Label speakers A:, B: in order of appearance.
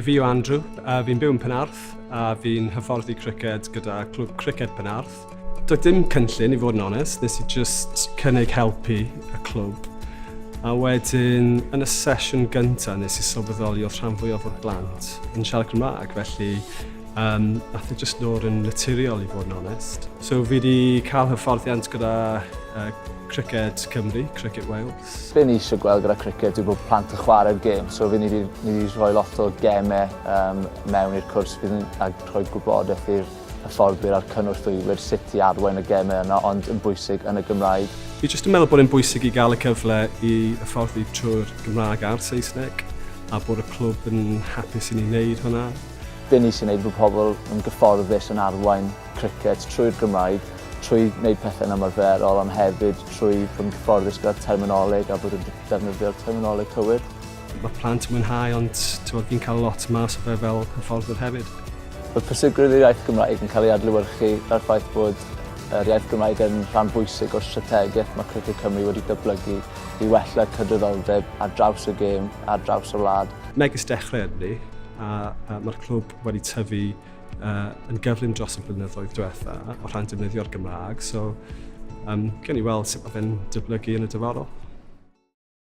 A: Fi yw Andrew, fi'n byw yn Penarth a fi'n hyfforddi criced gyda Clwb Criced Penarth. Doedd dim cynllun i fod yn onest, nes i just cynnig helpu y clwb. A wedyn, yn y sesiwn gyntaf, nes i sylweddoli oedd rhan fwyaf o'r blant yn siarad Cymraeg, felly nath e just dod yn naturiol i fod yn onest. So fi wedi cael hyfforddiant gyda Criced Cymru, Cricket Wales.
B: Be ni eisiau gweld gyda criced yw bod plant yn chwarae'r gêm, so fi ni wedi, ni wedi rhoi lot o gemau mewn i'r cwrs fydd yn a rhoi gwybodaeth i'r hyfforddwyr a'r cynorthwywyr sut i arwain y gemau yna, ond yn bwysig yn y Gymraeg.
A: Fi jyst yn meddwl bod e'n bwysig i gael y cyfle i hyfforddi trwy'r Gymraeg a'r Saesneg, a bod y clwb yn hapus i ni wneud hwnna.
B: Be ni eisiau gwneud bod pobl yn gyfforddus yn arwain criced trwy'r Gymraeg, trwy wneud pethau'n ymarferol ond hefyd trwy fod yn gyfforddus gyda'r terminoleg a bod yn defnyddio'r terminoleg cywir.
A: Mae plant yn mwynhau ond t'mod fi'n cael lot mas o fe fel hyfforddwr hefyd.
B: Mae pwysigrwydd yr iaith Gymraeg yn cael ei adlewyrchu ar ffaith bod yr iaith Gymraeg yn rhan bwysig o'r strategaeth mae Cricket Cymru wedi datblygu i wella cydraddoldeb ar draws y gêm, ar draws y wlad.
A: Megis dechrau ydyn ni a, a mae'r clwb wedi tyfu yn gyflym dros y blynyddoedd diwetha o rhan defnyddio'r Gymraeg, so gewn ni weld sut mae fe'n dyblygu yn y dyfodol.